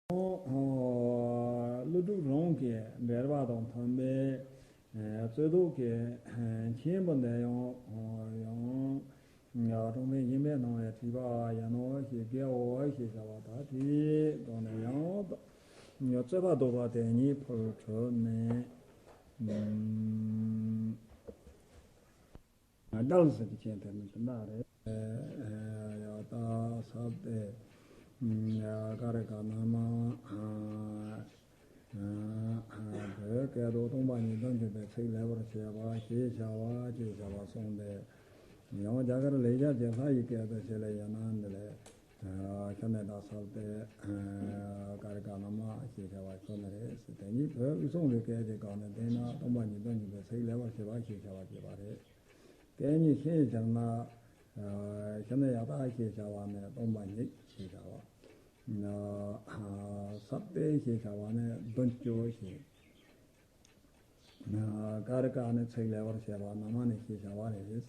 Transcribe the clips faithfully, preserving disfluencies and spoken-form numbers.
ཀླུ་སྒྲུབ་རང་གི་འགྲེལ་པ་དང་མཐུན་པའི་རྩོད་ཟློག་གི་མཆན་པོ་འདི་ཡང་ཡང་ཀྲོང་ཕན་སྦྱིན་པས་གནང་བའི་དྲིས་པ་ཡིན་ནོ་ཞེས་དགེའོ་ཞེས་བྱ་བ་དག་དེའི་སྒོ་ནས་ཡང་རྩོད་པ་ཟློག་པ་དེ་ཉིད་ཕུལ་གྲུབ་ནས། དགྲ་ལ་ཟེར་གྱི་མཆན་དེ་ནི་དེ་འདྲ་རེད། ཡ་ད་ས་དེ་ཀ་རི་ཀ་ན་མ་བོད་སྐད་དུ་སྟོང་པ་ཉིད་དོན་གྱུར་པའི་ཚིག་ལེགས་པར་བྱེད་པ་ཞེས་བྱ་བ་ཞེས་བྱ་བ་གསུངས་ཏེ། ཡང་རྒྱ་གར་ལེགས་སྦྱར་གྱི་ལྷ་ཡི་སྐད་དུ་བྱས་ལ་ཡང་ན་འདི་ལས། ཤ་ནས་དག་ས་དེ་ཀ་རི་ཀ་ན་མ་ཞེས་བྱ་བ་ཁྱོད་ནི་རེད་ཟེར། དེ་ཉིད་བོད་དབུས་གཙང་གི་སྐད་ཀྱི་སྒང་ནས་བསྟན་ན་སྟོང་པ་ཉིད་དོན་གྱུར་པའི་ཚིག་ལེགས་པར་བྱེད་པ་ཞེས་བྱ་བ་བྱེད་པ་རེད། སྐད་གཉིས་ཤན་སྦྱར་ན། ཤ་ནས་ཡ་ད་ཞེས་བྱ་བ་ནས་སྟོང་པ་ཉིད་ཞེས་བྱ་བ། ས་དེ་ཞེས་བྱ་བ་ནས་དོན་གྱུར་ཞེས། ཀ་རི་ཀ་ནི་ཚིག་ལེགས་པར་བྱེད་པ་ན་མ་ནི་ཞེས་བྱ་བ་རེད།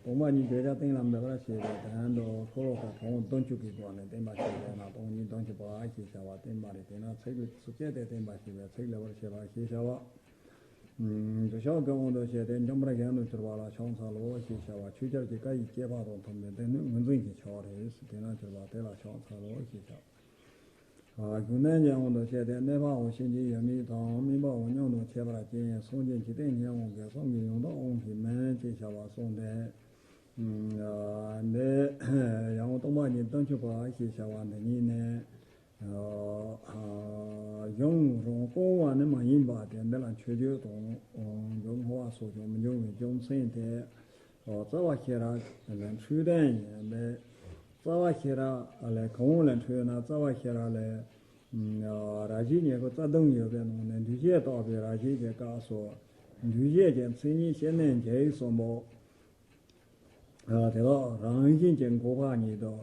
སྟོང་པ་ཉིད་བརྗོད་བྱ་གཏན་ལ་འབེབས་པར་བྱེད་པའི་དོན་དུ་ཤོ་ལོ་ཀ་གང་བོ་དོན་གཅིག་གི་སྒོ་ནས་བསྟན་པ་ཞིག་རེད་ན་སྟོང་ཉིད་དོན་གཅིག་པ་ཞེས་བྱ་བ་བསྟན་པ་རེད། དེས་ན་ཚིག་གི་ཚིགས་བཅད་དེ་བསྟན་པ་ཞེས་པའི་ཚིག་ལེགས་པར་བྱེད་པ་ཞེས་བྱ་བ། འདི་ཕྱོགས་ཀྱི་དབང་དུ་བྱས་ཏེ་འཇོམས་པར་གཞན་དུ་གྱུར་པ་ལ་ཕྱག་འཚལ་ལོ་ཞེས་བྱ་བ་ཆོས་ཅན་གྱི་བཀའ་ཡི་བསྐྱེད་པ་དང་མཐུན་པའི་སྡེ་སྣོད་ངོས་འཛིན་གྱི་ཕྱོགས་རེད། དེས་ན་གྱུར་པ་དེ་ལ་ཕྱག་འཚལ་ལོ་ཞེས་བྱ་བ། གཞུང་གནས་ཀྱི་དབང་དུ་བྱས་ཏེ་གནས་པའོ་ཤེས་བྱའི་ཡུལ་མིང་དང་སྨིན་པའོ་མཉམ་དུ་ཁྱད་པར་ཅན་སངས་རྒྱས་འཇིག་རྟེན་གྱི་དབང་གིས་བསམ་གྱིས་མི་ཁྱབ་པའི་དབང་གིས་མིན་ཅེས་བྱ་བ་གསུངས་ཏེ། འདི་ཡང་སྟོང་པ་ཉིད་དོན་གཅིག་པ་ཞེས་བྱ་བ་འདི་ཉིད་ནི། གཞུང་རང་སྐུང་བ་ནི་མ་ཡིན་པ་སྟེ་འདི་ལ་མཆོད་བརྗོད་དང་འཇུག་སྔ་བ་སོགས་ཀྱང་མི་འབྱུང་བའི་རྒྱུ་མཚན་ཏེ། རྩ་བ་ཤེས་རབ་ལས་འཕྲོས་དོན་ཡིན་པས། རྩ་བ་ཤེས་རབ་ལས་གང་ལས་འཕྲོས་ན་རྩ་བ་ཤེས་རབ་ལས། རབ་བྱེད་ཉེར་དགུ་རྩ་བདུན་ཡོད་པའི་ནང་ནས་འདུས་བྱས་བརྟག་པའི་རབ་བྱེད་ཀྱི་སྐབས་སུ། འདུས་བྱས་ཀྱི་མཚན་ཉིད་སྐྱེ་གནས་འཇིག་གསུམ་པོ། དེ་དག་རང་བཞིན་གྱིས་འགོག་པ་ཉིད་དུ་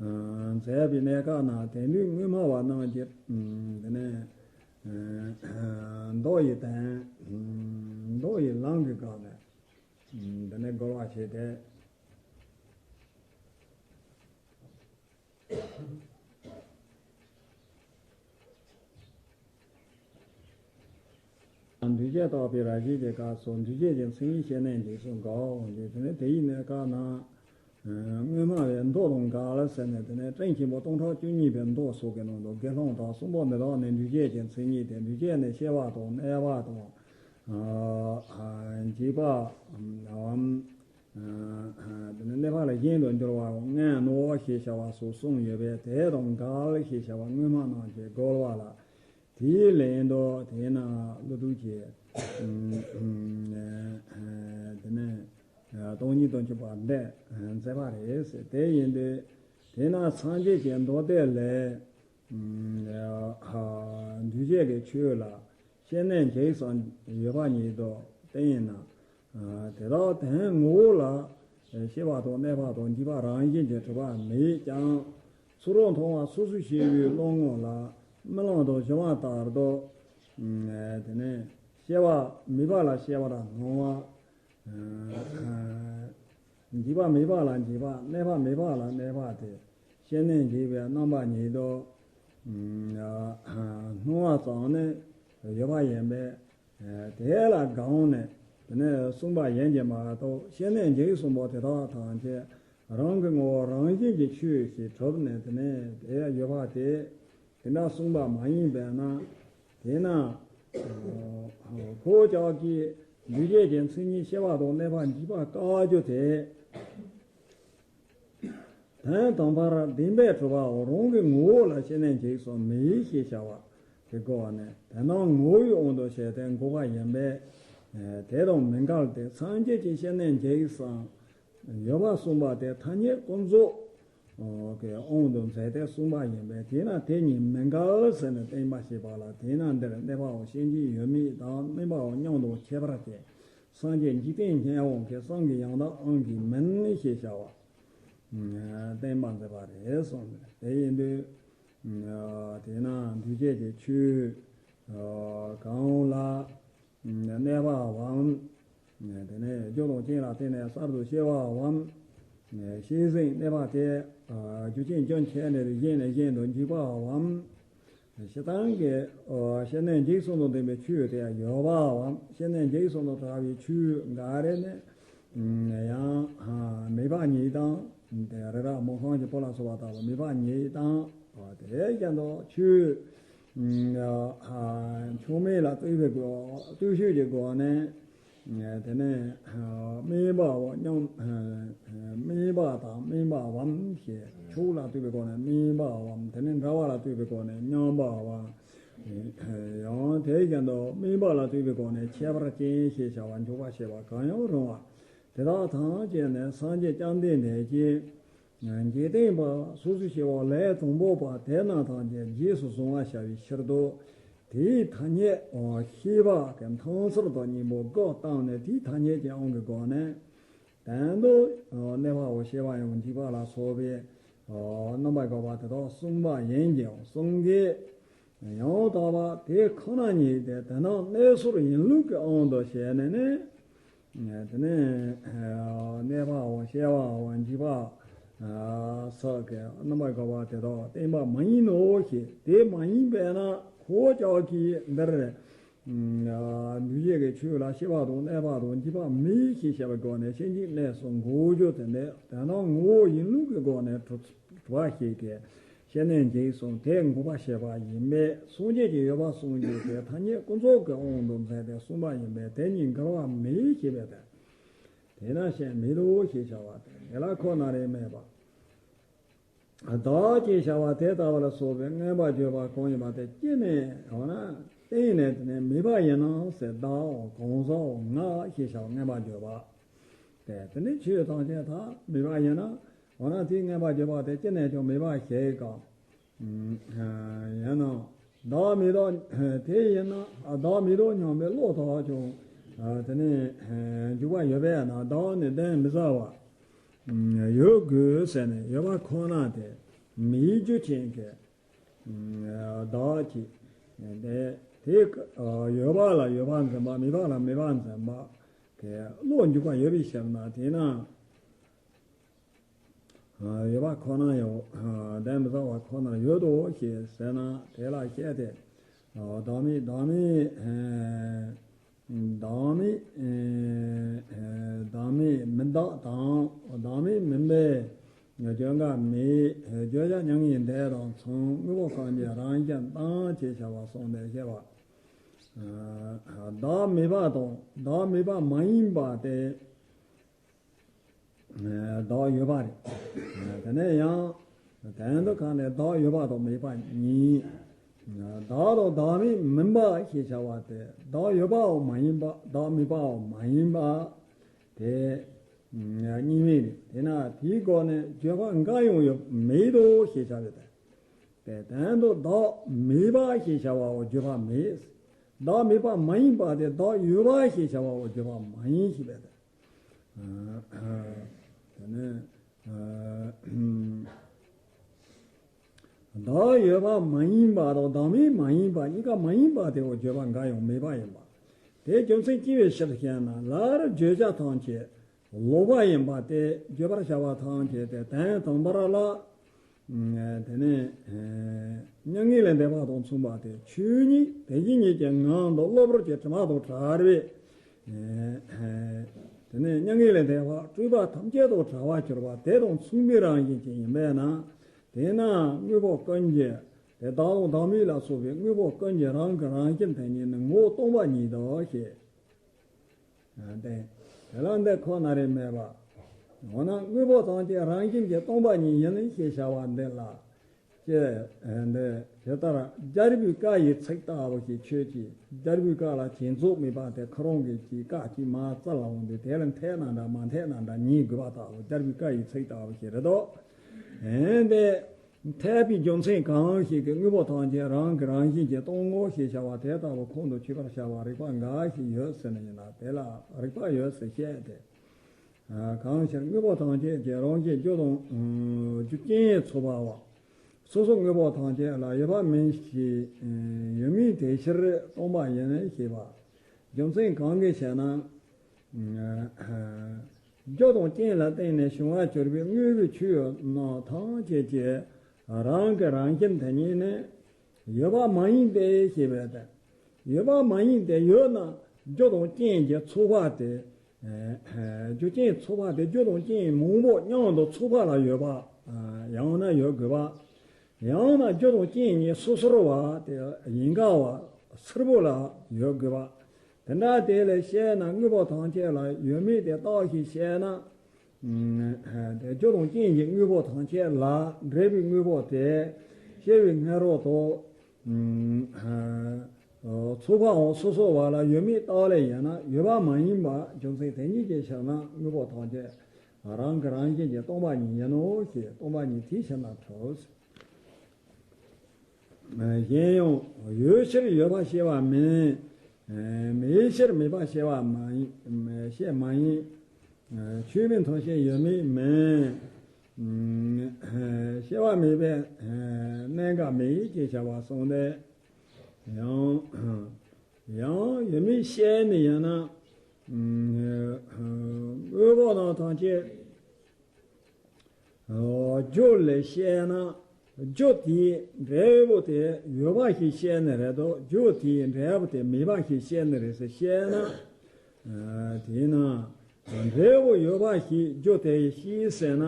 མཛད་པའི་གནས་སྐབས་ན་དེང་དུས་དངོས་སྨྲ་བ་རྣམས་ཀྱིས་དེ་ནས་མདོ་ཡི་དོན། མདོ་ཡི་ལམ་གྱི་སྒང་ནས་དེ་ནས་རྒོལ་བ་བྱས་ཏེ། འདུས་བྱས་བརྟག་པའི་རབ་བྱེད་ཀྱི་སྐབས་སུ་འདུས་བྱས་ཀྱི་མཚན་ཉིད་སྐྱེ་གནས་འཇིག་གསུམ་འགོག་འོང་དུས་དེ་ནི་དེ་ཡི་གནས་སྐབས་ན། དངོས་སྨྲ་བའི་མདོ་དང་འགལ་ཟེར་ནས་དེ་ནས་ཊཱིཀ་ཆེན་པོ་སྟོང་ཕྲག་བཅུ་གཉིས་པའི་མདོ་སོགས་ཀྱི་ནང་དུ་དགེ་སློང་དག་གསུམ་པོ་འདི་དག་ནི་འདུས་བྱས་ཀྱི་མཚན་ཉིད་དེ་འདུས་བྱས་ནི་སྐྱེ་བ་དང་གནས་པ་དང་། འཇིག་པའམ། དེ་ནི་གནས་པ་ལས་གཞན་དུ་འགྱུར་བའང་ངན་ནོ་ཞེས་བྱ་བ་སོགས་གསུངས་ཡོད་པས་དེ་དང་འགལ་ཞེས་བྱ་བ་དངོས་སྨྲ་རྣམས་ཀྱིས་རྒོལ་བ་ལ། དེའི་ལན་དུ་དེས་ན་ཀླུ་སྒྲུབ་ཀྱིས། དེ་ནས་སྟོང་ཉིད་དོན་གཅིག་པ་འདི་མཛད་པ་རེད་ཟེར། དེ་ཡིན་དུས་དེས་ན་སངས་རྒྱས་ཀྱི་མདོ་སྡེ་ལས། འདུས་བྱས་ཀྱི་ཆོས་ལ་སྐྱེ་གནས་འཇིག་གསུམ་ཡོད་པ་ཉིད་དུ་བསྟན་ན། དེ་དག་དོན་ངོ་བོ་ལ་སྐྱེ་བ་དང་གནས་པ་དང་འཇིག་པ་རང་བཞིན་གྱིས་གྲུབ་པ་མེད་ཀྱང་། ཚུ་རོལ་མཐོང་བ་སོ་སོར་ཤེས་པའི་བློ་ངོ་ལ་རྨི་ལམ་དུ་བྱུང་བ་ལྟར་དུ། དེ་ནས་སྐྱེ་བ་མེད་པ་ལ་སྐྱེ་བར་སྣང་བ། འཇིག་པ་མེད་པ་ལ་འཇིག་པ། གནས་པ་མེད་པ་ལ་གནས་པ་སྟེ། སྐྱེ་གནས་འཇིག་པའི་རྣམ་པ་ཉིད་དུ་སྣང་བ་ཙམ་ནི་ཡོད་པ་ཡིན་པས། དེ་ལ་དགའ་འོང་ནས་དེ་ནས་གསུངས་པ་ཡིན་གྱི་མ་གཏོགས་སྐྱེ་གནས་འཇིག་གསུམ་པོ་དེ་དག་ཐམས་ཅད་རང་གི་ངོ་བོ་རང་བཞིན་གྱིས་ཆོས་ཤིག་གྲུབ་ནས་དེ་ནས་དེ་ཡོད་པ་དེ། དེ་འདྲ་གསུངས་པ་མ་ཡིན་པས་ན། དེས་ན། ཁོ་ཅག་གིས་འདུས་བྱས་ཀྱི་མཚན་ཉིད་སྐྱེ་བ་དང་གནས་པ་འཇིག་པ་བཀག་རྒྱུ་དེ། དོན་དམ་པར་བདེན་པར་གྲུབ་པའོ། རང་གི་ངོ་བོ་ལ་སྐྱེ་གནས་འཇིག་གསུམ་མེད་ཞེས་བྱ་བ་དེ་གོ་བ་ནས་དེ་རྣམས་ངོ་བོའི་དབང་དུ་བྱས་ཏེ་འགོག་པ་ཡིན་པས། དེ་དང་མི་འགལ་ཏེ་སངས་རྒྱས་ཀྱི་སྐྱེ་གནས་འཇིག་གསུམ་ཡོད་པ་གསུངས་པ་དེ་ཐ་སྙད་ཀུན་རྫོབ་ཀྱི་དབང་དུ་མཛད་དེ་གསུངས་པ་ཡིན་པས་དེས་ན་དེ་གཉིས་མི་འགལ་ཟེར་ནས་བསྟན་པ་ཞེས་པ་ལ་དེས་ན་འདིར་གནས་པའོ་ཤེས་བྱའི་ཡུལ་མིང་དང་སྨིན་པའོ་མཉམ་དུ་ཁྱད་པར་ཅན་སངས་རྒྱས་འཇིག་རྟེན་སྙན་དབང་གི་གསུང་གི་ཡང་དག་དབང་གིས་མིན་ཞེས་བྱ་བ་བསྟན་པ་མཛད་པ་རེད་གསུངས། དེ་ཡིན་དུས་དེས་ན་འདུས་བྱས་ཀྱི་ཆོས་གང་ལ། གནས་པའམ། དེ་ནས་རྒྱུ་དང་རྐྱེན་ལ་བརྟེན་ནས་གསར་དུ་སྐྱེ་བའམ། ཤེས་ཟིན་གནས་པ་དེ། རྒྱུ་རྐྱེན་རྒྱུན་ཆད་ནས་གཞན་ནས་གཞན་དུ་འཇིག་པའམ། སྤྱིར་བཏང་གི་བཤེས་གཉེན་འཇིག་གསུམ་དང་ལྡན་པའི་ཆོས་དེ་ཡོད་པའམ། བཤེས་གཉེན་འཇིག་གསུམ་དང་བྲལ་བའི་ཆོས་འགའ་རེ་ནི་ཡང་མེད་པ་ཉིད་དང་། དེ་རི་རབ་མུ་ཁང་གི་བུ་ལ་སོགས་པ་ལྟ་བུ་མེད་པ་ཉིད་དང་། དེ་བཞིན་དུ་ཆོས་ཆོས་མེད་ལ་ལྟོས་པའི་སྒོ་ལྟོས་ཤེས་ཀྱི་སྒོ་ནས། དེ་ནས་དམན་པའམ་མཉམ། དམན་པ་དང་དམན་པའམ་ཞེས་ཕྱོགས་ལ་ལྟོས་པའི་སྒོ་ནས་དམན་པའམ། དེ་ནས་འདྲ་བ་ལ་ལྟོས་པའི་སྒོ་ནས་མཉམ་པའམ། ཡང་དེ་བཞིན་དུ་དམན་པ་ལ་ལྟོས་པའི་སྒོ་ནས་ཁྱད་པར་ཅན་ཞེས་བྱ་བ་འཇོག་པར་བྱེད་པ་གང་ཡང་རུང་བ་དེ་དག་ཐམས་ཅད་ནི་སངས་རྒྱས་བཅོམ་ལྡན་འདས་ཀྱིས། འཇིག་རྟེན་པ་སོ་སོ་སྐྱེ་བོ་ལས་དང་པོ་པ་དེ་རྣམས་ཐམས་ཅད་རྗེས་སུ་བཟུང་བར་བྱ་བའི་ཕྱིར་དུ། དེའི་ཐ་སྙད་ཤེས་པ་གི་མཐོང་ཚུལ་དང་གཉེན་པོ་དགག་བཏང་ནས། དེའི་ཐ་སྙད་ཀྱི་དབང་གི་སྒོ་ནས། དོན་དུ་གནས་པའོ། ཤེས་པ་ཡང་འཇིག་པ་ལ་སོགས་པའི་རྣམ་པར་འགག་པ་དེ་དག་གསུངས་པ་ཡིན་ཀྱང་། གསུང་གི་ཡང་དག་པ་དེ་ཁོ་ན་ཉིད་དེ། དེ་རྣམས་གནས་ཚུལ་ཡིན་ལུགས་ཀྱི་དབང་དུ་བྱས་ནས་ནི། དེ་ནས་གནས་པའོ། ཤེས་པའོ། འཇིག་པ་སོགས་ཀྱི་རྣམ་པར་འགག་པ་དེ་དག་བསྟན་པ་མ་ཡིན་ནོ་ཞེས། དེ་མ་ཡིན་པས་ན་ཁོ་ཅག་གིས་འདིར་འདུས་བྱས་ཀྱི་ཆོས་ལ་ཤེས་པ་དང་གནས་པ་དང་འཇིག་པ་མེད་ཞེས་བྱ་བའི་སྒོ་ནས་ཤེས་བྱའི་གནས་སུ་འགོད་རྒྱུ་དེ་འདི་དེ་རྣམས་ངོ་བོ་ཡིན་ལུགས་ཀྱི་སྒོ་ནས་གྲུབ་པ་ཞིག་གི་བཤེས་གཉེན་གྱིས་གསུངས་དེ་འགོག་པར་བྱེད་པ་ཡིན་པས། སངས་རྒྱས་ཀྱི་ཡོད་པ་གསུངས་རྒྱུ་དེ་ཐ་སྙད་ཀུན་རྫོབ་ཀྱི་དབང་དུ་མཛད་དེ་གསུངས་པ་ཡིན་པས། དེ་གཉིས་འགལ་བ་མེད་ཞེས་པས་ཏེ། དེས་ན་ཤེས་མེད་དོ་ཞེས་བྱ་བ་སྟེ། དེ་ལ་ཁོ་ན་རེ་མེད་པ། བདག་ཅེས་བྱ་བ་དེ་ལྟ་བུ་ལ་སོགས་པའི་མངོན་པར་བརྗོད་པ་གང་ཡིན་པ་དེ་ཅི་ནས་འོ་ན་བསྟན་ནས་དེ་ནས་མེད་པ་ཡིན་ནམ་ཟེར། བདག་གང་ཟག་ང་ཞེས་བྱ་བ་མངོན་པར་བརྗོད་པ་སྟེ། དེ་ནི་ཆོས་ཐམས་ཅད་ཐ་མེད་པ་ཡིན་ན། འོ་ན་དེའི་མངོན་པར་བརྗོད་པ་དེ་ཅི་ནས་ཀྱང་མེད་པ་ཞིག་གམ། ཡང་ན་བདག་མེད་དོ། དེ་ཡིན་ན་བདག་མེད་དོ་སྙམ་པའི་བློ་དག་ཀྱང་དེ་ནི་འཇུག་པ་ཡོད་པས་ན། བདག་ནི་གདན་མི་ཟ་བར་ཡོད་དགོས་ཟེར་ནས་ཡོད་པ་ཁོ་ན་དེ་མེད་རྒྱུ་ཅན་གྱི་བདག་གི་དེ་དེ་ཡོད་པ་ལ་ཡོད་པ་འཛིན་པ། མེད་པ་ལ་མེད་པ་འཛིན་པ་དེ་བློ་འཇུག་པ་ཡོད་པའི་ཕྱིར་ན། དེས་ན། ཡོད་པ་ཁོ་ན་ཡང་གདན་མི་ཟ་བ་ཁོ་ན་ཡོད་དོ་ཞེས་ཟེར་ན། དེ་ལ་བཤད་དེ། བདག་མེད་བདག་མེད་བདག་མེད་བདག་མེད་མིན་བདག་དང་། བདག་མེད་མིན་པའི་བརྗོད་འགའ་མེད། བརྗོད་བྱ་མྱ་ངན་འདས་དང་མཚུངས། དངོས་པོ་གང་གིས་རང་བཞིན་དང་ཞེས་བྱ་བ་གསུངས་ཏེ་བཤད་པ། བདག་མེད་པ་དང་བདག་མེད་པ་མ་ཡིན་པ་སྟེ། བདག་ཡོད་པ་རེད། དེ་ནས་ཡང་དོན་དུ་གང་ནས་བདག་ཡོད་པ་དང་མེད་པ་གཉིས། བདག་དང་བདག་མེད་མིན་པ་ཞེས་བྱ་བ་སྟེ། བདག་ཡོད་པའང་མ་ཡིན་པ། བདག་མེད་པའང་མ་ཡིན་པ། དེ་གཉིས་མེད་རེད། དེས་ན་དེའི་སྒོ་ནས་བརྗོད་པ་འགའ་ཡང་ཡོད་མེད་དོ་ཞེས་བྱ་བའི་དོན། དེ་དོན་དུ་བདག་མེད་པ་ཞེས་བྱ་བའོ་བརྗོད་པ་མེད། བདག་མེད་པ་མ་ཡིན་པ་སྟེ། བདག་ཡོད་པ་ཞེས་བྱ་བའོ་བརྗོད་པ་མ་ཡིན་ཞེས་པའི་དོན། དེ་ནས་བདག་ཡོད་པ་མ་ཡིན་པ་དང་བདག་མེད་མ་ཡིན་པ་གཉིས་ཀ་མ་ཡིན་པ་དེའོ་བརྗོད་པ་འགའ་ཡང་མེད་པ་ཡིན་པ། དེའི་རྒྱུ་མཚན་ཅི་ཡིན་ཞེས་བཤད་ན། སླར་བརྗོད་བྱ་ཐམས་ཅད་ལོག་པ་ཡིན་པ་སྟེ། བརྗོད་པར་བྱ་བ་ཐམས་ཅད་དེ་དོན་དམ་པར་ལ། དེ་ནས་མྱ་ངན་ལས་འདས་པ་དང་མཚུངས་པ་སྟེ། ཆོས་ཉིད་དེ་བཞིན་ཉིད་ཀྱི་ངང་དུ་གློ་བུར་གྱི་དྲི་མ་དང་བྲལ་བའི། དེ་ནས་མྱ་ངན་ལས་འདས་པ་སྤྲོས་པ་ཐམས་ཅད་དང་བྲལ་བར་གྱུར་པ་དེ་དང་མཚུངས་པའི་རང་བཞིན་ཅན་ཡིན་པས་ན། དེས་ན་དངོས་པོ་ཀུན་གྱི་དེ་བདག་དང་བདག་མེད་ལ་སོགས་པའི་དངོས་པོ་ཀུན་གྱི་རང་གི་རང་བཞིན་དེ་ཉིད་ནི་ངོ་བོ་སྟོང་པ་ཉིད་དོ་ཞེས། ཏེ། དེ་ལ་འདི་ཁོ་ན་རེ་མེད་པ། འོ་ན་དངོས་པོ་ཐམས་ཅད་རང་བཞིན་གྱིས་སྟོང་པ་ཉིད་ཡིན་ཞེས་བྱ་བ་འདི་ལ། ཅེས་འདི་ཇི་ལྟར་རྒྱལ་པོའི་བཀའ་ཡི་ཚིག་ལྟ་བུ་ཞིག་ཁྱོད་ཀྱིས་རྒྱལ་པོའི་བཀའ་ལ་བྱིན་རྫོགས་མེད་པ་དེ་ཁོ་རང་གིས་ཀྱིས་བཀའ་གཅིག་མ་བཙལ་ལ་འོང་དུས། དེ་ལ་འཐད་ན་འདྲ་མ་འཐད་ན་འདྲ་ཉན་དགོས་པ་ལྟ་བུ། རྒྱལ་པོའི་བཀའ་ཡི་ཚིག་ལྟ་བུ་ཞིག་རེད་དོ། འོན་ཏེ། འཐད་པའི་རྒྱུ་མཚན་གང་ཞིག་གིས་དངོས་པོ་ཐམས་ཅད་རང་གི་རང་བཞིན་གྱིས་སྟོང་ངོ་ཞེས་བྱ་བ་དེ་ལྟ་བུ་ཁོང་དུ་ཆུད་པར་བྱ་བ་རིགས་པ་འགའ་ཞིག་ཡོད་ཟེར་ནི་ཡིན་ན། དེ་ལ་རིགས་པ་ཡོད་ཟེར་བཤད་དེ། གང་ཕྱིར་དངོས་པོ་ཐམས་ཅད་ཀྱི་རང་བཞིན་རྒྱུ་དང་རྒྱུ་རྐྱེན་ཚོགས་པའོ། སོ་སོ་དངོས་པོ་ཐམས་ཅད་ལ་ཡོད་པ་མིན་ཞིང་ཡོད་མིན་དེ་ཕྱིར་སྟོང་པ་ཡིན་ཞེས་པ། རྒྱུ་མཚན་གང་གིས་ཞེ་ན། རྒྱུ་དང་རྐྱེན་ལ་བརྟེན་ནས་བྱུང་བར་གྱུར་པའི་དངོས་པོའི་ཆོས་རྣམས་ཐམས་ཅད་ཀྱི་རང་གི་རང་བཞིན་དེ་ཉིད་ནི་ཡོད་པ་མ་ཡིན་ཏེ་ཞེས་པ་སྟེ། ཡོད་པ་མ་ཡིན་ཏེ། ཡོད་ན་རྒྱུ་དང་རྐྱེན་གྱི་ཚོགས་པ་དེ། རྒྱུ་རྐྱེན་ཚོགས་པ་དེ་རྒྱུ་དང་རྐྱེན་མང་པོ་མཉམ་དུ་ཚོགས་པ་ལ་ཡོད་པ། ཡང་ན་ཡོད་དགོས་པ། ཡང་ན་རྒྱུ་དང་རྐྱེན་གཉིས་སོ་སོར་བ་དེ་ཡིན་དགའ་བ་སེར་པོ་ལ་ཡོད་དགོས་པ། དེ་འདྲ་དེ་ལས་བཤད་ན་དངོས་པོ་ཐམས་ཅད་ལ་ཡོད་མེད་དེ་བརྟགས་ཤིང་དཔྱད་ན། དེ་རྒྱུ་དང་རྐྱེན་གྱི་དངོས་པོ་ཐམས་ཅད་ལ་འབྲས་བུའི་དངོས་པོ་དེ་སྐྱེ་བའི་སྔ་རོལ་དུ། ཚོགས་པའང་སོ་སོ་བ་ལ་ཡོད་མེད་བརྟགས་ལས་ཡིན་ན་ཡོད་པ་མ་ཡིན་པ་རྒྱུ་མཚན་དེ་ཉིད་ཀྱི་ཕྱིར་ན་དངོས་པོ་ཐམས་ཅད་རང་གི་རང་བཞིན་གྱིས་སྟོང་པ་ཉིད་ཡིན་ནོ་ཞེས་སྟོང་པ་ཉིད་དེའི་ཕྱིར་ན་གྲུབ། གཞན་ཡང་ཡོད་ཕྱིར་ཡོད་པ་ཤེས་པ་མིན། མེད་ཕྱིར་མེད་པ་ཤེས་པ་མ་ཡིན། ཤེས་མ་ཡིན། ཆོས་མི་མཐུན་ཕྱིར་ཡོད་མེད་མིན། ཤེས་པ་མེད་པས་གནས་འགག་མེད་ཅེས་བྱ་བ་གསུངས་ཏེ། ཡང་། ཡང་ཡོད་མེད་བཤད་ནི་ཡིན་ན། དངོས་པོ་རྣམས་ཐམས་ཅད་རྒྱུ་ལས་བཤད་ན། རྒྱུ་དེའི་འབྲས་བུ་དེ་ཡོད་པ་ཞིག་བཤད་ནི་རེད་དོ། རྒྱུ་དེའི་འབྲས་བུ་དེ་མེད་པ་ཞིག་བཤད་ནི་རེད་ཟེར་བཤད་ན། དེས་ན་འབྲས་བུ་ཡོད་པ་ཞིག་རྒྱུ་དེ་ཡིས་ཤེས་ཟེར་ན།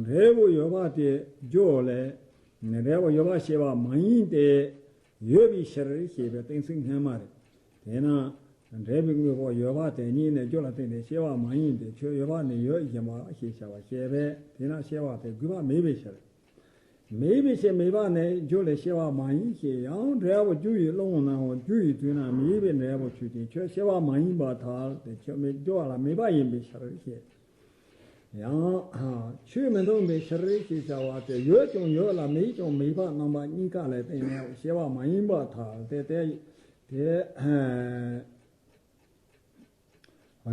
འབྲས་བུ་ཡོད་པ་དེ་རྒྱུ་ལས་འབྲས་བུ་ཡོད་པ་ཤེས་པ་མ་ཡིན་ཏེ། ཡོད་པའི་ཕྱིར་ཞེས་པའི་གཏན་ཚིགས་སྔ་མ་རེད། དེས་ན། འབྲས་བུའི་དངོས་པོ་ཡོད་པ་དེ་ཉིད་ནི་རྒྱུ་ལ་བརྟེན་ཏེ་སྐྱེ་བ་མ་ཡིན་ཏེ། ཁྱོད་ཡོད་པ་ནི་ཡོད་བཞིན་པ་ཞེས་བྱ་བ་བཤད་པས། དེས་ན་སྐྱེ་བ་དེ་དགོས་པ་མེད་པའི་ཕྱིར། མེད་པའི་ཕྱིར་མེད་པ་ནི་རྒྱུ་ལས་སྐྱེ་བ་མ་ཡིན་ཞེས། ཡང་འབྲས་བུ་རྒྱུ་ཡི་བློ་ངོར་ནའང་རྒྱུ་ཡི་དུས་ན་མེད་པའི་འབྲས་བུ་ཆོས་ཅན། ཁྱོད་སྐྱེ་བ་མ་ཡིན་པར་ཐལ་ཏེ། ཁྱོད་མེད་རྒྱུ་བ་ལ་མེད་པ་ཡིན་པའི་ཕྱིར་ཞེས། ཡང་ཆོས་མི་མཐུན་པའི་ཕྱིར་ཞེས་བྱ་བ་སྟེ། ཡོད་ཀྱང་ཡོད་ལ་མེད་ཀྱང་མེད་པ་རྣམ་པ་གཉིས་ཀ་ལ་བརྟེན་ནས་སྐྱེ་བ་མ་ཡིན་པར་ཐལ་ཏེ། དེ་དེ་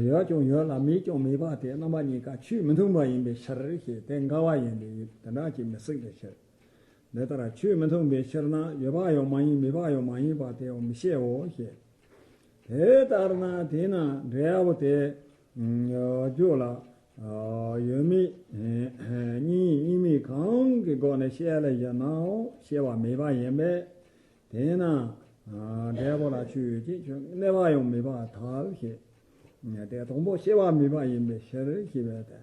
ཡོད་ཀྱང་ཡོད་ལ་མེད་ཀྱང་མེད་པ་དེ་རྣམ་པ་གཉིས་ཀ་ཆོས་མི་མཐུན་པ་ཡིན་པའི་ཕྱིར་ཞེས་དེ་འགལ་བ་ཡིན་པས་དེ་འདྲ་ཅིག་མི་སྲིད་པའི་ཕྱིར། འདི་ལྟར་ཆོས་མི་མཐུན་པའི་ཕྱིར་ན་ཡོད་པ་ཡང་མ་ཡིན། མེད་པ་ཡང་མ་ཡིན་པ་དེ་ཡང་མི་སྐྱེའོ་ཞེས། དེ་ལྟར་ན་དེས་ན་འབྲས་བུ་དེ་རྒྱུ་ལ་ཡོད་མེད་གཉིས་གཉིས་མེད་གང་གི་སྒོ་ནས་བཤད་ལ་བཞག་ནའང་སྐྱེ་བ་མེད་པ་ཡིན་པས། དེས་ན་འབྲས་བུ་ལ་ཆོས་ཅན། ཁྱོད་གནས་པ་ཡང་མེད་པར་ཐལ་ཞེས། དེ་དང་པོ་སྐྱེ་བ་མེད་པ་ཡིན་པའི་ཕྱིར་ཞེས་པས་ཏེ།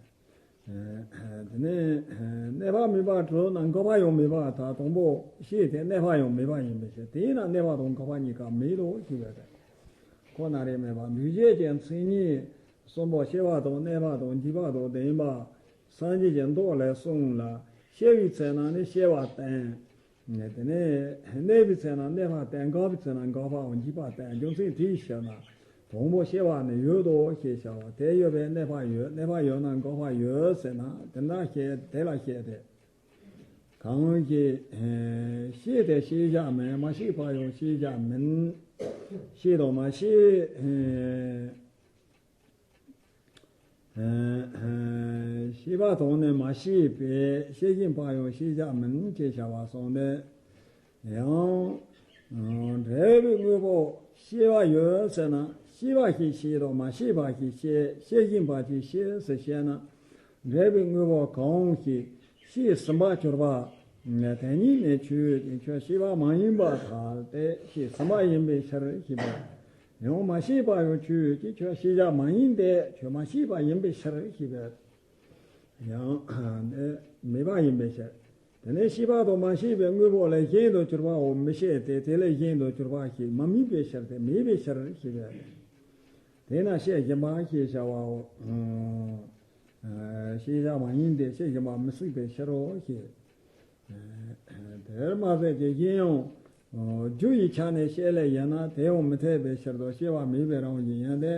དེ་ནས་གནས་པ་མེད་པར་གྲུབ་ན་འགག་པ་ཡང་མེད་པར་ཐལ། དང་པོ་སྐྱེས་ཏེ་གནས་པ་ཡང་མེད་པ་ཡིན་པའི་ཕྱིར། དེས་ན་གནས་པ་དང་འགག་པ་གཉིས་ཀ་མེད་དོ་ཞེས་པས་ཏེ། ཁོ་ན་རེ་མེད་པ་འདུས་བྱས་ཀྱི་མཚན་ཉིད་གསུམ་པོ་སྐྱེ་བ་དང་གནས་པ་དང་འཇིག་པ་དང་ལྡན་པ་སངས་རྒྱས་ཀྱི་མདོ་ལས་གསུངས་ལ། སྐྱེ་བའི་ཚེ་ན་ནི་སྐྱེ་བ་བསྟན། དེ་ནས་གནས་པའི་ཚེ་ན་གནས་པ་བསྟན། འགག་པའི་ཚེ་ན་འགག་པའམ་འཇིག་པ་བསྟན། རྒྱུ་མཚན་དེའི་ཕྱིར་ན། དང་པོ་སྐྱེ་བ་ནི་ཡོད་དོ་ཞེས་བྱ་བ། དེ་ཡོད་པས་གནས་པ་ཡོད། གནས་པ་ཡོད་ན་འགག་པ་ཡོད་ཟེར་ན་དེ་འདྲ་བཤད། དེ་ལ་བཤད་དེ། གང་ཞིག་ཤེས་ཏེ་ཤེས་བྱ་མིན། མ་ཤེས་པ་ཡང་ཤེས་བྱ་མིན། ཤེས་དང་མ་ཤེས། ཤེས་པ་དང་ནི་མ་ཤེས་པས་ཤེས་བཞིན་པ་ཡང་ཤེས་བྱ་མིན་ཅེས་བྱ་བ་གསུངས་ཏེ། ཡང་། འབྲས་བུའི་དངོས་པོ་ཤེས་པ་ཡོད་ཟེར་ན་ཤེས་པ་ཞིག་ཤེས་དང་མ་ཤེས་པ་ཞིག་ཤེས། ཤེས་བཞིན་པ་ཞིག་ཤེས་ཟེར་བཤད་ན། འབྲས་བུའི་དངོས་པོ་གང་ཞིག་ཤེས་ཟིན་པར་གྱུར་པ། དེ་ཉིད་ནི་ཆོས་ཅན། ཁྱོད་ཤེས་པ་མ་ཡིན་པར་ཐལ་ཏེ། ཤེས་ཟིན་པ་ཡིན་པའི་ཕྱིར་ཞེས་པས། ཡང་མ་ཤེས་པ་ཡང་ཆོས་ཅན། ཁྱོད་ཤེས་བྱ་མ་ཡིན་ཏེ། ཁྱོད་མ་ཤེས་པ་ཡིན་པའི་ཕྱིར་ཞེས་པས། ཡང་ནི་མེད་པ་ཡིན་པའི་ཕྱིར། དེ་ནས་ཤེས་པ་དང་མ་ཤེས་པའི་དངོས་པོ་ལས་གཞན་དུ་གྱུར་པའོ་མི་ཤེས་ཏེ། དེ་ལས་གཞན་དུ་གྱུར་པ་ཞིག་མ་དམིགས་པའི་ཕྱིར་ཏེ། མེད་པའི་ཕྱིར་ཞེས་པས། དེས་ན་བཤད་བཞིན་པ་ཞེས་བྱ་བའོ། ཤེས་བྱ་མ་ཡིན་ཏེ་བཤད་བཞིན་པ་མི་སྲིད་པའི་ཕྱིར་རོ་ཞེས། དེར་མ་ཟད་ཀྱི་གཞན་ཡང་། རྒྱུ་ཡི་ཆ་ནས་བཤད་ལས་ཡིན་ན་དེ་ཡང་མི་འཐད་པའི་ཕྱིར་དུ་སྐྱེ་བ་མེད་པའི་རང་བཞིན་ཡིན་ཏེ།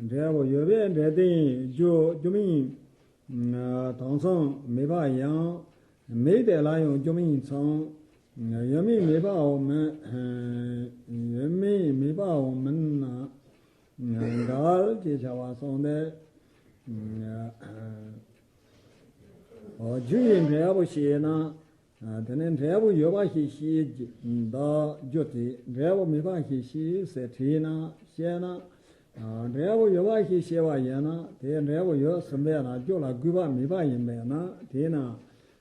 འབྲས་བུ་ཡོད་པས་འབྲས་དེ་ཡིན་རྒྱུ་རྒྱུ་མིན། དེང་སང་མེད་པ་ཡང་། མེད་དེ་ལ་ཡང་རྒྱུ་མིན་ཚང་། ཡོད་མིན་མེད་པའོ་མིན། ཡོད་མིན་མེད་པའོ་མིན་ན། འགལ་ཅེས་བྱ་བ་གསུངས་ཏེ། རྒྱུ་ཡི་འབྲས་བུ་ཤེས་ན། དེ་ནས་འབྲས་བུ་ཡོད་པ་ཞིག་ཤེས་ཀྱི་བདག་རྒྱུ་དེ་འབྲས་བུ་མེད་པ་ཞིག་ཤེས་ཟེར་དྲིས་ན་བཤད་ན། འབྲས་བུ་ཡོད་པ་ཞེས་བཤད་པ་ཡིན་ན། དེ་འབྲས་བུ་ཡོད་ཟིན་པས་ན་རྒྱུ་ལ་དགོས་པ་མེད་པ་ཡིན་པས་ན། དེས་ན་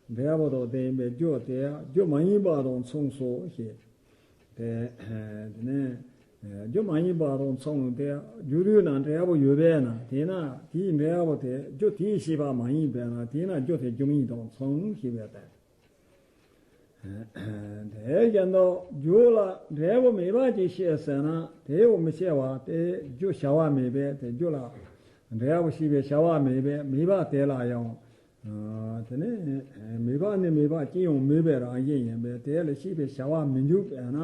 འབྲས་བུ་དང་ལྡན་པའི་རྒྱུ་དེ་རྒྱུ་མ་ཡིན་པ་དང་མཚུངས་སོ་ཞེས། དེ་དེ་ནས་རྒྱུ་མ་ཡིན་པ་དང་མཚུངས་ཏེ། རྒྱུ་དུས་ན་འབྲས་བུ་ཡོད་པས་ན། དེས་ན་དེའི་འབྲས་བུ་དེ་རྒྱུ་དེས་བྱས་པ་མ་ཡིན་པས་ན། དེས་ན་རྒྱུ་དེ་རྒྱུ་མ་ཡིན་དང་མཚུངས་ཞེས་པའི་དོན། དེ་བཞིན་དུ་རྒྱུ་ལ་འབྲས་བུ་མེད་པ་ཅིག་བཤད་ཟེར་ན། དེའོ་མི་བཤད་པ་དེ་རྒྱུ་བྱ་བ་མེད་པས། དེ་རྒྱུ་ལ་འབྲས་བུ་བྱས་པའི་བྱ་བ་མེད་པས། མེད་པ་དེ་ལ་ཡང་། དེ་ནི་མེད་པ་ནི་མེད་པ་ཅི་ཡང་མེད་པའི་རང་བཞིན་ཡིན་པས། དེ་ལ་བྱས་པའི་བྱ་བ་མི་འཇུག་པས་ན།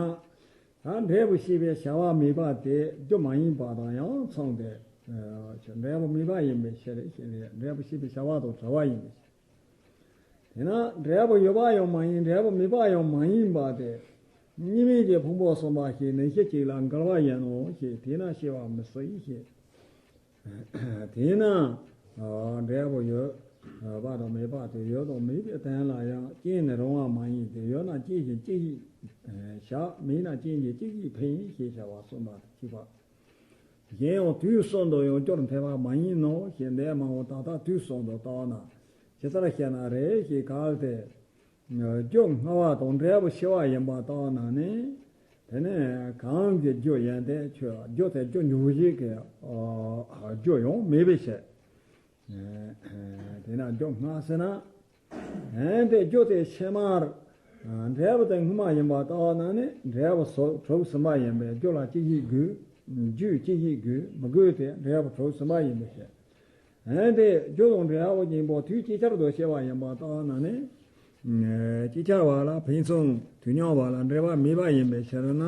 ད་འབྲས་བུ་བྱས་པའི་བྱ་བ་མེད་པ་དེ་རྒྱུ་མ་ཡིན་པ་དང་ཡང་མཚུངས་ཏེ། འབྲས་བུ་མེད་པ་ཡིན་པའི་ཕྱིར་ཞེས་ནས། འབྲས་བུ་བྱས་པའི་བྱ་བ་དང་བྲལ་བ་ཡིན་པའི་ཕྱིར། དེས་ན་འབྲས་བུ་ཡོད་པ་ཡང་མ་ཡིན། འབྲས་བུ་མེད་པ་ཡང་མ་ཡིན་པ་དེ། གཉིས་མེད་ཀྱི་ཕུང་པོ་གསུམ་པ་ཞིག་ནི་གཞི་གཅིག་ལ་འགལ་བ་ཡིན་ནོ་ཞེས། དེས་ན་བཤད་པ་མི་སྲིད་ཞེས། དེས་ན་འབྲས་བུ་ཡོད་པ་དང་མེད་པ་དེ། ཡོད་དང་མེད་པའི་དོན་ལ་ཡང་རྐྱེན་ནི་རུང་བ་མ་ཡིན་ཏེ། ཡོད་ན་རྐྱེན་གཞན་ཅི་ཞིག་བཞག་མེད་ན་རྐྱེན་གཞན་ཅི་ཞིག་འཕེན་ཞེས་བྱ་བ་གསུངས་པ་དང་གཅིག་པ། གཞན་ཡང་དུས་གསུམ་དུ་ཡང་སྐྱོར་འཐད་པ་མ་ཡིན་ནོ་ཞེས། འདས་མ་འོངས་ད་ལྟ་དུས་གསུམ་དུ་བརྟགས་ན། ཇི་ལྟར་བཤད་ན་རེ་ཞིག་གལ་ཏེ། རྒྱུ་སྔ་བ་དང་འབྲས་བུ་ཕྱི་བ་ཡིན་པར་བརྟགས་ན་ནི། དེ་ནི་གང་གི་རྒྱུ་ཡིན་ཏེ། ཁྱོད་རྒྱུ་དེ་རྒྱུ་འབྱུང་བྱེད་ཀྱི་རྒྱུ་ཡང་མེད་པའི་ཕྱིར། དེས་ན་རྒྱུ་སྔ་ཟེར་ན། འོན་ཏེ་རྒྱུ་དེ་ཕྱི་མར་འབྲས་བུ་དེ་སྔོན་མ་ཡིན་པར་བརྟགས་ན་ནི། འབྲས་བུ་གྲུབ་ཟིན་པ་ཡིན་པས། རྒྱུ་ལ་ཅི་ཞིག་དགོས། རྒྱུ་ཅི་ཞིག་དགོས་མི་དགོས་ཏེ། འབྲས་བུ་གྲུབ་ཟིན་པ་ཡིན་པའི་ཕྱིར། འོན་ཏེ་རྒྱུ་དང་འབྲས་བུ་གཉིས་པོ་དུས་ཅིག་ཅར་དུ་སྐྱེ་བ་ཡིན་པར་བརྟགས་ན་ནི། ཅིག་ཅར་བ་ལ་ཕུན་སུམ་དུས་མཉམ་པ་ལ་འབྲེལ་བ་མེད་པ་ཡིན་པའི་ཕྱིར་ན།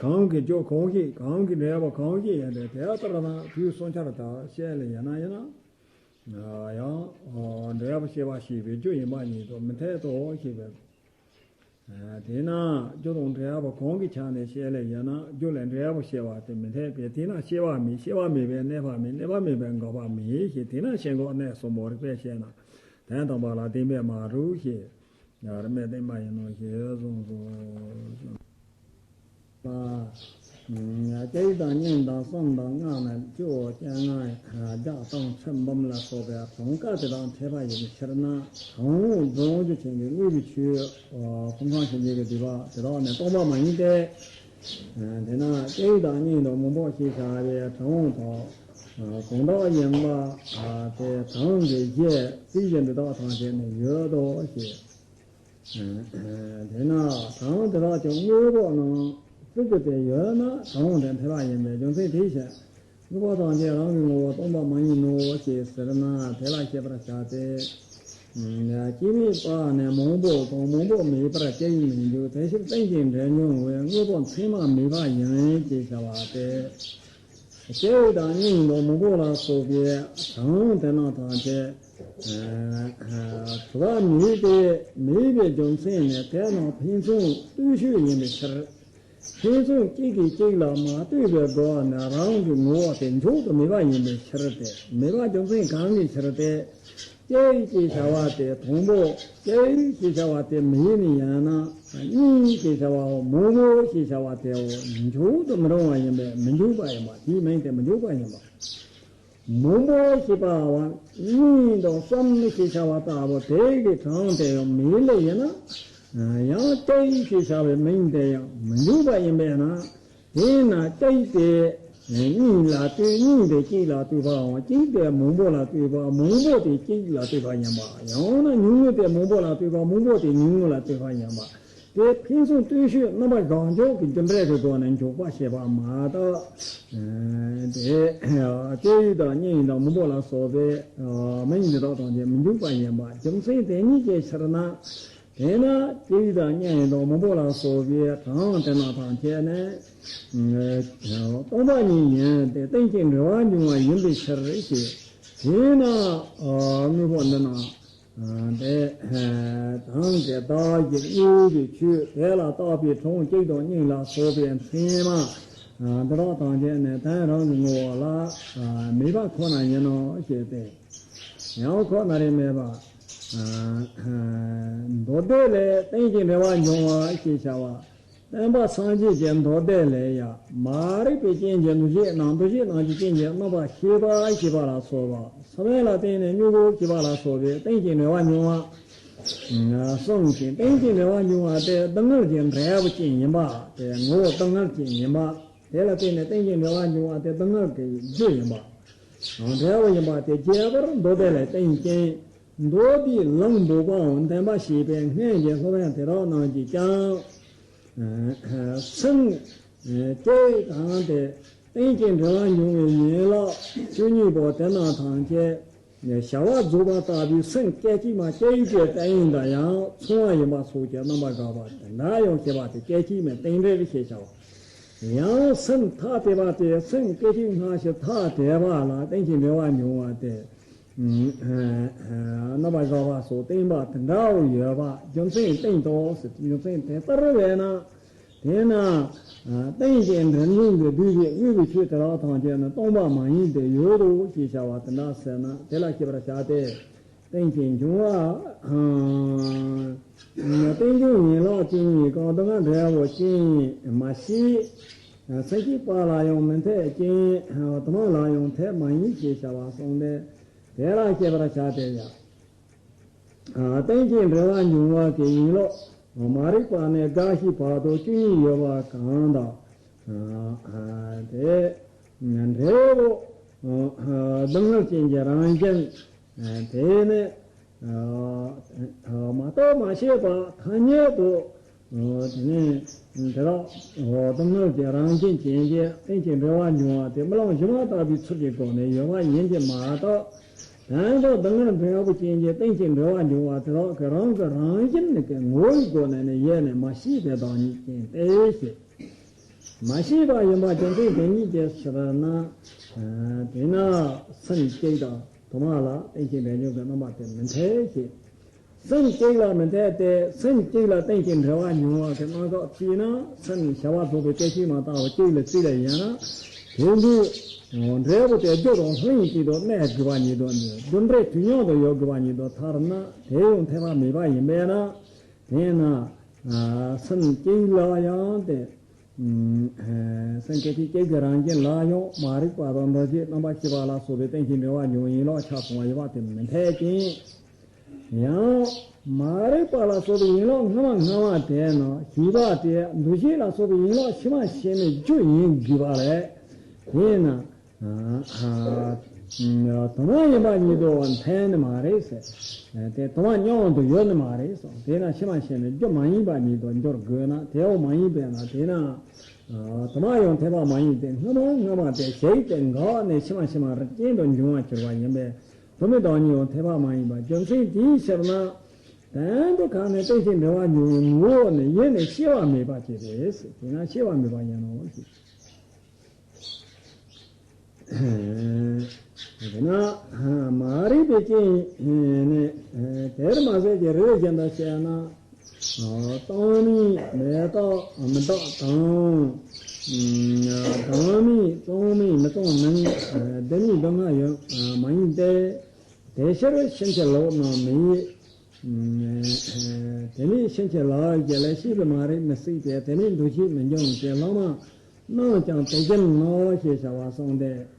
གང་གི་རྒྱུ་གང་ཞིག་གང་གི་འབྲས་བུ་གང་ཞིག་ཡིན་ཏེ། དེ་ལྟར་ན་དུས་གསུམ་ཆར་དུ་བཤད་ལེ་ཡིན་ན་ཡིན་ན། ཡང་འབྲས་བུ་ཤེས་པ་ཤེས་པའི་རྒྱུ་ཡིན་པ་ཉིད་དུ་མི་འཐད་དོ་ཞེས་པས། དེས་ན་རྒྱུ་དང་འབྲས་བུ་གང་གི་ཆ་ནས་བཤད་ལེ་ཡིན་ན། རྒྱུ་ལས་འབྲས་བུ་སྐྱེ་བ་དེ་མི་འཐད་པས། དེས་ན་སྐྱེ་བ་མེད། སྐྱེ་བ་མེད་པས་གནས་པ་མེད། གནས་པ་མེད་པས་འགག་པ་མེད་ཞེས། དེས་ན་ཤེས་འགོག་གནས་གསུམ་པོ་རིགས་པས་དཔྱད་ན། དོན་དམ་པ་ལ་བདེན་པས་མ་གྲུབ་ཞེས། རིགས་མེད་བདེན་པ་ཡིན་ནོ་ཞེས་གསུངས་སོ། ལ། སྐྱེ་དང་སྙིང་དང་གསུམ་དང་ལྔ་ནི་སྐྱེ་བོ་སྤྱན་སྔ་བརྒྱ་དང་ཚེ་འབུམ་ལ་སོགས་པའི་གྲངས་ཀ་དེ་དང་འཕྲད་པ་ཡིན་ཕྱིར་ན། གྲངས་འོག་འབྲིང་རྒྱུ་ཅན་གྱི་དངོས་པོའི་ཆོས། ཕུང་ཁམས་ཞི་འཇིག་གི་སྡིག་པ་དེ་དག་ནི་སྟོང་པ་མ་ཡིན་ཏེ། དེས་ན་སྐྱེ་དང་སྙིང་དང་མང་པོ་ཞེས་བྱ་བའི་གྲངས་དང་། གང་དག་ཡིན་པ་དེ་གྲངས་ཀྱི་གཞི་རྩིས་ཀྱི་འདི་དག་ཐམས་ཅད་ནི་ཡོད་དོ་ཞེས། དེས་ན་གྲངས་དེ་དག་ཀྱང་དངོས་པོ་རྣམས་རྩིས་ཀྱི་དེ་ཡོད་ན་གྲངས་དེ་འཐད་པ་ཡིན་པའི་རྒྱུ་མཚན་དེའི་ཕྱིར། དངོས་པོ་ཐམས་ཅད་རང་གི་ངོ་བོ་སྟོང་པ་མ་ཡིན་ནོ་ཞེས་ཟེར་ན། དེ་ལ་བཤད་པར་བྱ་སྟེ། སྐྱེ་མེད་པ་ནི་མང་པོ་དང་མང་པོ་མེད་པར་སྐྱེ་བས་མི་འཇུག་དེ་ཕྱིར་རྟེན་ཅིང་འབྲེལ་འབྱུང་བའི་དངོས་པོ་མཚན་མ་མེད་པ་ཡིན་ཞེས་བྱ་བ་སྟེ། སྐྱེ་དང་སྙིང་དང་མང་པོ་ལ་སོགས་པའི་གྲངས་དེ་རྣམས་ཐམས་ཅད་གྲུབ་པ་མེད་དེ། མེད་པའི་རྒྱུ་མཚན་ནི་དེ་རྣམས་ཕུན་སུམ་ལྟོས་ཤོས་ཡིན་པའི་ཕྱིར། ཕུན་སུམ་གཅིག་གིས་གཅིག་ལ་མ་ལྟོས་པའི་སྒོ་ནས་རང་གི་ངོ་བོ་དེ་འཇོག་ཏུ་མེད་པ་ཡིན་པའི་ཕྱིར་ཏེ། མེད་པ་རྒྱུ་མཚན་གང་གི་ཕྱིར་ཏེ། སྐྱེ་ཞེས་བྱ་བ་དེ་དང་པོ། སྐྱེ་ཞེས་བྱ་བ་དེ་མེད་ནི་ཡིན་ན། སྙིང་ཞེས་བྱ་བའོ། མང་པོ་ཞེས་བྱ་བ་དེའོ། འཇོག་ཏུ་མི་རུང་བ་ཡིན་པས་མི་འཇུག་པ་ཡིན་པ། དེའི་མིང་དེ་མི་འཇུག་པ་ཡིན་པ། མང་པོ་ཞེས་པའང་གཉིས་དང་གསུམ་ཞེས་བྱ་བ་ལྟ་བུ་དེ་གི་གྲངས་དེ་ཡང་མེད་ལེ་ཡིན་ན། ཡང་སྐྱེ་ཞེས་བྱ་བའི་མིང་དེ་ཡང་མི་འཇུག་པ་ཡིན་པས་ན། དེས་ན་སྐྱེ་དེ་གཉིས་ལ་ལྟོས། གཉིས་དེ་གཅིག་ལ་ལྟོས་པའམ། གཅིག་དེ་མང་པོ་ལ་ལྟོས་པ། མང་པོ་དེ་གཅིག་ལ་ལྟོས་པ་ཡིན་པ། ཡང་ན་ཉུང་ངུ་དེ་མང་པོ་ལ་ལྟོས་པ། མང་པོ་དེ་ཉུང་ངུ་ལ་ལྟོས་པ་ཡིན་པ། དེ་ཕུན་སུམ་ལྟོས་ཤོས་རྣམ་པ་བཞག་འཇོག་གི་རྒྱུ་འབྲས་ཀྱི་སྒོ་ནས་འཇོག་པ་བྱེད་པ་མ་གཏོགས། དེ་སྐྱེ་དང་སྙིང་དང་མང་པོ་ལ་སོགས་པའི་མིང་འདི་དག་ཐམས་ཅད་མི་འཇུག་པ་ཡིན་པ། རྒྱུ་མཚན་དེ་ཉིད་ཀྱི་ཕྱིར་ན། དེས་ན་སྐྱེ་དང་སྙིང་དང་མང་པོ་ལ་སོགས་པའི་གྲངས་དེ་རྣམས་ཐམས་ཅད་ནི་སྟོང་པ་ཉིད་ཡིན་ཏེ། རྟེན་ཅིང་འབྲེལ་བར་འབྱུང་བ་ཡིན་པའི་ཕྱིར་ཞེས། དེས་ན་དངོས་པོ་འདི་རྣམས། དེ་གྲངས་ཀྱི་བདག་གི་དངོས་པོའི་ཆོས་དེ་ལ་བཏགས་པའི་གྲངས་གཅིག་དང་སྙིང་ལ་སོགས་པའི་མཚན་མ་འདི་དག་ཐམས་ཅད་ནི་དོན་རང་གི་ངོ་བོ་ལ་མེད་པ་ཁོ་ན་ཡིན་ནོ་ཞེས་ཏེ། ཡང་ཁོ་ན་རེ་མེད་པ། མདོ་སྡེ་ལས་རྟེན་ཅིང་འབྲེལ་བར་འབྱུང་བ་ཞེས་བྱ་བ། སྟོན་པ་སངས་རྒྱས་ཀྱི་མདོ་སྡེ་ལས་ཡང་མ་རིག་པའི་རྐྱེན་གྱིས་འདུ་ཤེས་རྣམས་འདུ་ཤེས་རྣམས་ཀྱི་རྐྱེན་གྱིས་རྣམ་པར་ཤེས་པ་ཞེས་པ་ལ་སོགས་པ། སོ་མེད་ལ་བརྟེན་ནས་མྱུ་གུ་སྐྱེ་བ་ལ་སོགས་པའི་རྟེན་གྱི་འབྲེལ་བ་འབྱུང་བ་གསུངས་ཤིང་། རྟེན་གྱི་འབྲེལ་བ་འབྱུང་བ་དེ་སྡུག་བསྔལ་གྱི་འབྲས་བུ་ཅན་ཡིན་པ། དེ་ངོ་བོ་སྡུག་བསྔལ་ཅན་ཡིན་པ། དེ་ལ་བརྟེན་ནས་རྟེན་གྱི་འབྲེལ་བ་འབྱུང་བ་དེ་སྡུག་བསྔལ་གྱི་རྒྱུ་ཡིན་པ། འབྲས་བུ་ཡིན་པ་དེ་རྒྱས་པར་མདོ་སྡེ་ལས་བསྟན་ཅིང་། མདོ་སྡེའི་ལུང་འབོགས་པའམ་བསྟན་པ་ཞེས་པའི་སྔོན་གྱི་སློབ་དཔོན་དེ་དག་རྣམས་ཀྱིས་ཀྱང་། སེམས་བསྐྱེད་དང་དེ་རྟེན་གྱི་འབྲེལ་བ་འབྱུང་བའི་ཡན་ལག་བཅུ་གཉིས་པོ་དེ་རྣམས་ཐམས་ཅད་བྱ་བ་རྫོགས་པ་ལྟ་བུའི་སེམས་སྐད་ཅིག་མ་སྐད་ཅིག་གི་རྟེན་དང་ཡང་མཚུངས་པ་ཡིན་པ་སོགས་ཀྱི་རྣམ་པ་འགག་པ་དེ་འདྲ་ཡང་བཤད་པ་དེ་སྐད་ཅིག་མའི་རྟེན་འབྲེལ་ཞེས་བྱ་བ། ཡང་སེམས་ཐ་དད་པ་དེ་སེམས་སྐད་ཅིག་སྔ་ཕྱི་ཐ་དད་པ་ལ་རྟེན་གྱི་འབྲེལ་བ་འབྱུང་བ་སྟེ། རྣམ་པ་འགག་པ་སོགས་བསྟན་པ་དེ་འདྲ་བོ་ཡོད་པ་རྒྱུ་མཚན་བསྟན་ཏོ་ཟེར། རྒྱུ་མཚན་དེ་ལྟར་བས་ན། དེས་ན་རྟེན་ཅིང་འབྲེལ་འབྱུང་གི་བསྡུས་པའི་དངོས་པོའི་ཆོས་དེ་དག་ཐམས་ཅད་ནི་སྟོང་པ་མ་ཡིན་ཏེ་ཡོད་དོ་ཞེས་བྱ་བ་དེ་འདྲ་ཟེར་ན། དེ་ལ་ཤེས་པར་བྱ་སྟེ། རྟེན་ཅིང་འབྱུང་བ། རྟེན་འབྱུང་ཡན་ལག་བཅུ་གཉིས་གང་དུ་ང་འབྲས་བུ་ཅན་མ་ཤེས། སེམས་བསྐྱེད་པ་ལ་ཡང་མི་འཐད་ཅིང་དུ་མ་ལ་ཡང་འཐད་མ་ཡིན་ཞེས་བྱ་བ་གསུངས་ཏེ། དེ་ལ་ཤེས་པར་བྱ་སྟེ་ཡ། རྟེན་ཅིང་འབྲེལ་བ་འབྱུང་བ་གི་ཡན་ལག་མ་རིག་པ་ནི་རྒ་ཤི་བར་དོ་བཅུ་གཉིས་ཡོད་པ་གང་དང་། དེ་འབྲས་བུ་སྡུག་བསྔལ་ཅན་གྱི་རང་བཞིན། དེ་ནི་མ་རྟོགས་མ་ཤེས་པ་ཐ་སྙད་དུ། དེ་ནས་དེ་དག་སྡུག་བསྔལ་གྱི་རང་བཞིན་ཅན་གྱི་རྟེན་ཅིང་འབྲེལ་བ་འབྱུང་བ་དེ་རྨི་ལམ་བཞི་མ་ལྟ་བུའི་ཚུལ་གྱི་སྒོ་ནས་ཡོད་པ་ཡིན་གྱི་མ་གཏོགས། དོན་དུ་སྡུག་བསྔལ་འབྲས་བུ་ཅན་གྱི་རྟེན་ཅིང་འབྲེལ་བ་འབྱུང་བ་དེ་དག་གི་རང་གི་རང་བཞིན་ནི་གི་ངོ་བོའི་སྒོ་ནས་ནི་ཡེ་ནས་མ་ཤེས་པའི་བདག་ཉིད་ཅན་ཏེ་ཞེས། མ་ཤེས་པ་ཡིན་པ་རྒྱུ་མཚན་དེ་ཉིད་ཀྱི་ཕྱིར་ན། དེས་ན་སེམས་བསྐྱེད་དང་དུ་མ་ལ་རྟེན་ཅིང་འབྲེལ་འབྱུང་གི་རྣམ་པ་དེ་མི་འཐད་ཅེས། སེམས་གཅིག་ལ་མི་འཐད་དེ། སེམས་གཅིག་ལ་རྟེན་ཅིང་འབྲེལ་བ་འབྱུང་བ་གི་རྣམ་གཞག་བརྩིས་ན། སེམས་བྱ་བ་རྫོགས་པའི་སྐད་ཅིག་མ་ལྟ་བུ་གཅིག་ལ་གཅིག་ལ་ཡིན་ན། དེ་ལུས་འབྲས་བུ་དེ་རྒྱུ་དང་ལྷུན་གྱིས་དུ་གནས་དགོས་པ་ཉིད་དུ། རྒྱུ་འབྲས་དུས་མཉམ་དུ་ཡོད་དགོས་པ་ཉིད་དུ་ཐལ་ན། དེ་ཡང་འཐད་པ་མེད་པ་ཡིན་པས་ན། དེས་ན་སེམས་གཅིག་ལ་ཡང་དེ། སེམས་སྐད་ཅིག་གཅིག་གི་རང་བཞིན་ལ་ཡང་མ་རིག་པ་དང་འདུ་ཤེས་རྣམ་པར་ཤེས་པ་ལ་སོགས་པའི་རྟེན་ཅིང་འབྲེལ་བ་འབྱུང་བའི་ཡན་ལག་ཆ་ཚང་བ་ཡོད་པ་དེ་མི་འཐད་ཅིང་། ཡང་མ་རིག་པ་ལ་སོགས་པའི་ཡན་ལག་སྔ་མ་སྔ་མ་དེ་ནི་ཞེས་པ་དེ་འདུ་ཤེས་ལ་སོགས་པའི་ཡན་ལག་ཕྱི་མ་ཕྱི་མའི་རྒྱུ་ཡིན་དགོས་པ་ལས། དེས་ན། དུ་མ་ཡིན་པ་ཉིད་དུ་འཐད་ནི་མ་རེད་ཟེར། དེ་དུ་མ་མཉམ་དུ་ཡོད་ནི་མ་རེད་གསུངས། དེས་ན་ཕྱི་མ་ཕྱི་མའི་རྒྱུ་མ་ཡིན་པ་ཉིད་དུ་འགྱུར་དགོས་ན། དེའོ་མ་ཡིན་པས་ན། དེས་ན་དུ་མ་ཡང་འཐད་པ་མ་ཡིན་ཏེ། སྔ་མ་སྔ་མ་དེ་གཞི་དེ་འགགས་ནས་ཕྱི་མ་ཕྱི་མ་རྐྱེན་དུ་འབྱུང་བར་གྱུར་པ་ཡིན་པས། དུ་མའི་བདག་ཉིད་ཡང་འཐད་པ་མ་ཡིན་པ་རྒྱུ་མཚན་དེའི་ཕྱིར་ན། དོན་དུ་གང་ནས་རྟེན་ཅིང་འབྲེལ་བ་འབྱུང་བའི་ངོ་བོ་ནི་ཡེ་ནས་སྐྱེ་བ་མེད་པ་ཅིག་རེད། དེས་ན་སྐྱེ་བ་མེད་པ་ཡིན་ནོ། དེས་ན་མ་རིག་པའི་རྐྱེན་ནི། དེར་མ་ཟད་ཀྱི་རིགས་གཞན་དུ་བཤད་ན། སྟོང་མིན་མི་རྟག་མི་རྟག་དང་། གང་མིན་སྟོང་མིན་མི་སྟོང་མིན། དེ་མིན་སྡུག་བསྔལ་ཡོད་མ་ཡིན་ཏེ། དེ་ཕྱིར་ཕྱིན་ཅི་ལོག་རྣམས་མི་དེ་ནི་ཕྱིན་ཅི་ལོག་གི་ལས་ཤེས་པའི་མ་རིག་མི་སྲིད་དེ། དེ་ནི་འདུ་ཤེས་མི་འབྱུང་སྟེ། བླ་མ་རྣམས་ཀྱང་དེ་བཞིན་ནོ་ཞེས་བྱ་བ་གསུངས་ཏེ།